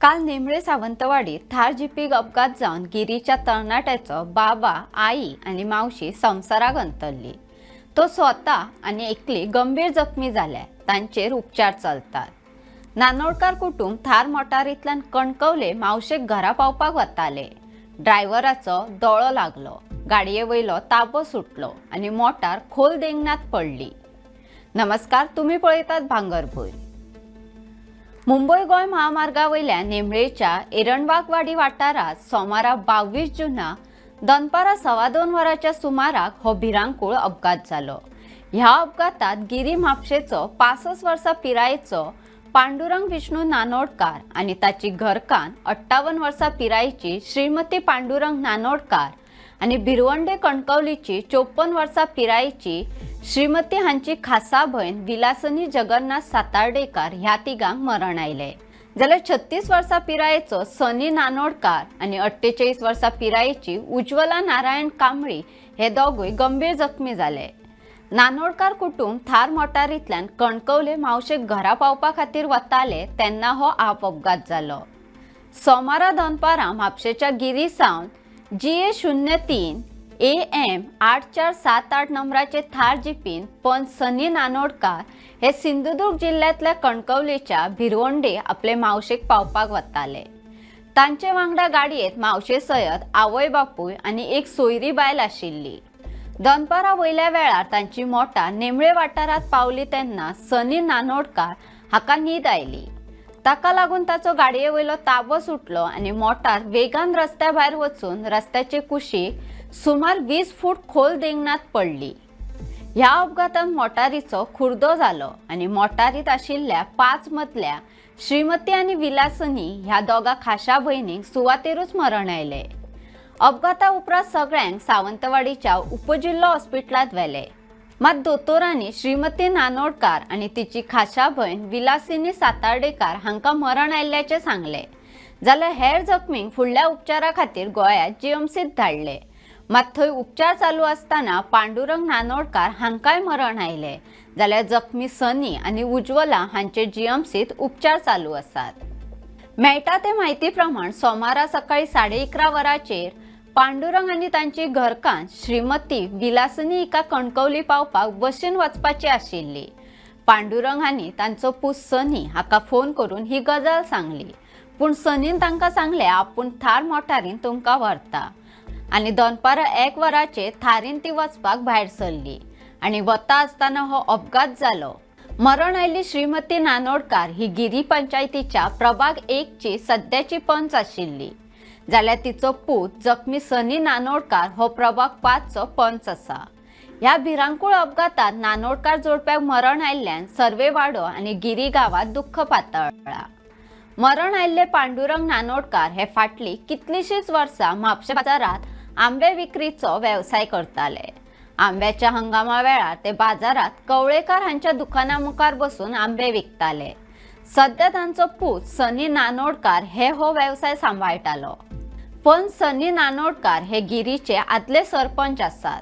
काल नेमळे सावंतवाडीत थार जिपीक अपघात जावन गिरीच्या तरणाट्याचो बाबा, आई आनी मावशी संवसाराक अंतरली. तो स्वता आनी एकली गंभीर जखमी जाल्या. तांचेर उपचार चलतात. नानोडकार कुटूंब थार मोटारींतल्यान कणकवले मावशेक घरा पावपाक वताले. ड्रायव्हराचो दोळो लागलो, गाडये वयलो ताबो सुटलो आनी मोटार खोल देंगणात पडली. नमस्कार, तुम्ही पळयतात भांगरभूंय. मुंबय गोंय महामार्गा वयल्या नेमळेच्या एरणवागवाडी वाठारांत सोमारा 22 जुना दनपारां 2:15 वरांच्या सुमाराक हो भिरांकूळ अपघात जालो. ह्या अपघातात गिरी म्हापशेचो 65 वर्सां पिरायेचो पांडुरंग विष्णू नानोडकार आनी ताची घरकान्न 58 वर्सां पिरायेची श्रीमती पांडुरंग नानोडकार आनी भिरवंडे कणकवलीची 54 वर्सां पिरायेची श्रीमती हांची खासा भयण विलासनी जगन्नाथ सातार्डेकार ह्या तिगांक मरण आयलें. जाल्यार 36 वर्सां पिरायेचो सनी नानोडकार आनी 48 वर्सां पिरायेची उज्वला नारायण कांबळी हे दोगूय गंभीर जखमी जाले. नानोडकार कुटूंब थार मोटारींतल्यान कणकवले मावशेक घरा पावपा खातीर वताले तेन्ना हो आप अपघात जालो. सोमारा दनपारां म्हापशेच्या गिरी सावन जीए 03 AM 8478 नंबराचे थार जिपीन पंच सनी नानोडकार हे सिंधुदुर्ग जिल्ल्यांतल्या कणकवलेच्या भिरवंडे आपले मावशेक पावपाक वताले. तांचे वांगडा गाडयेंत मावशे सयत आवय, बापूय आनी एक सोयरी बायल आशिल्ली. दनपारां वयल्या वेळार तांची मोटार नेमळे वाठारांत पावली तेन्ना सनी नानोडकार हाका न्हीद आयली. ताका लागून ताचो गाडये वयलो ताबो सुटलो आनी मोटार वेगान रस्त्या भायर वचून रस्त्याचे कुशीक सुमार 20 फूट खोल देंगणात पडली. ह्या अपघातान मोटारीचो खुर्दो जालो आनी मोटारीत आशिल्ल्या पांच मदल्या श्रीमती आनी विलासनी ह्या दोगा खाशा भयणींक सुवातेरूच मरण आयलें. अपघाता उपरांत सगळ्यांक सावंतवाडीच्या उपजिल्लो हॉस्पिटलांत व्हेले. मात दोतोरांनी श्रीमती नानोडकार आनी तिची खाशा भयण विलासिनी सातार्डेकार हांकां मरण आयिल्ल्याचें सांगलें. जाल्यार हेर जखमींक फुडल्या उपचारा खातीर गोंयांत जीएमसीत धाडले. मात थंय उपचार चालू आसतना पांडुरंग नानोडकार हांकांय मरण आयलें. जाल्यार जखमी सनी आनी उज्वला हांचे जीएमसीत उपचार चालू आसात. मेळटा ते म्हायती प्रमाण सोमारा सकाळी 11:30 वरांचेर पांडुरंग आनी तांची घरकान्न श्रीमती विलासनी हिका कणकवली पावपाक बशीन वचपाची आशिल्ली. पांडुरंग हांणी तांचो पूत सनी हाका फोन करून ही गजाल सांगली. पूण सनीन तांकां सांगलें, आपूण थार मोटारीन तुमकां व्हरता. आनी दनपारां 1 वराचेर थारीन ती वचपाक भायर सरली आनी वता आसतना हो अपघात जालो. मरण आयिल्ली श्रीमती नानोडकार ही गिरी पंचायतीच्या प्रभाग 1ची सद्याची पंच आशिल्ली. जाल्यार तिचो पूत जखमी सनी नानोडकार हो प्रभाग 5चो पंच आसा. ह्या भिरांकूळ अपघातात नानोडकार जोडप्याक मरण आयिल्ल्यान सर्वे वाडो आनी गिरी गांवांत दुख्ख पातळ्ळा. मरण आयिल्ले पांडुरंग नानोडकार हे फाटलीं कितलींशींच वर्सां म्हापशें बाजारांत आंबे विक्रीचो वेवसाय करताले. आंब्याच्या हंगामा वेळार ते बाजारात कवळेकार हांच्या दुकाना मुखार बसून आंबे विकताले. सध्या तांचो पूत सनी नानोडकार हे हो वेवसाय सांबाळटालो. पण सनी नानोडकार हे गिरीचे आदले सरपंच आसात.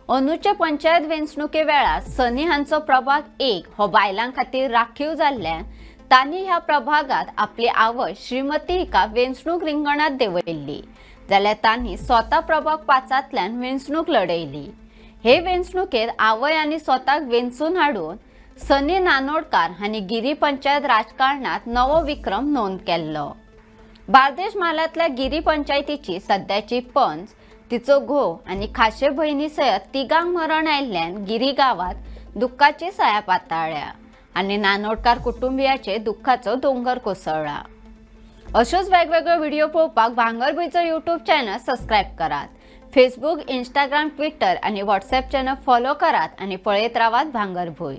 अंदूचे पंचायत वेंचणुके वेळार सनी हांचो प्रभाग 1 हो बायलां खातीर राखीव जाल्ल्यान तांणी ह्या प्रभागात आपली आवय श्रीमती हिका वेंचणूक रिंगणात देंवयल्ली. जाल्यार तांणी स्वता प्रभाग 5तल्यान वेंचणूक लढयली. हे वेंचणुकेत आवय आनी स्वताक वेंचून हाडून सनी नानोडकार हांणी गिरी पंचायत राजकारणात नवो विक्रम नोंद केल्लो. बार्देश म्हालांतल्या गिरी पंचायतीची सद्याची पंच, तिचो घोव आनी खाशे भयणी सयत तिगांक मरण आयिल्ल्यान गिरी गांवात दुख्खाची सया पाताळ्ळ्या आनी नानोडकार कुटुंबियाचे दुख्खाचो दोंगर कोसळ्ळा. अश्योच वेगवेगळ्यो व्हिडिओ पळोवपाक भांगरभूंयचो यूट्यूब चॅनल सबस्क्रायब करात. फेसबूक, इंस्टाग्राम, ट्विटर आनी व्हॉट्सॅप चॅनल फॉलो करात आनी पळयत रावात भांगरभूंय.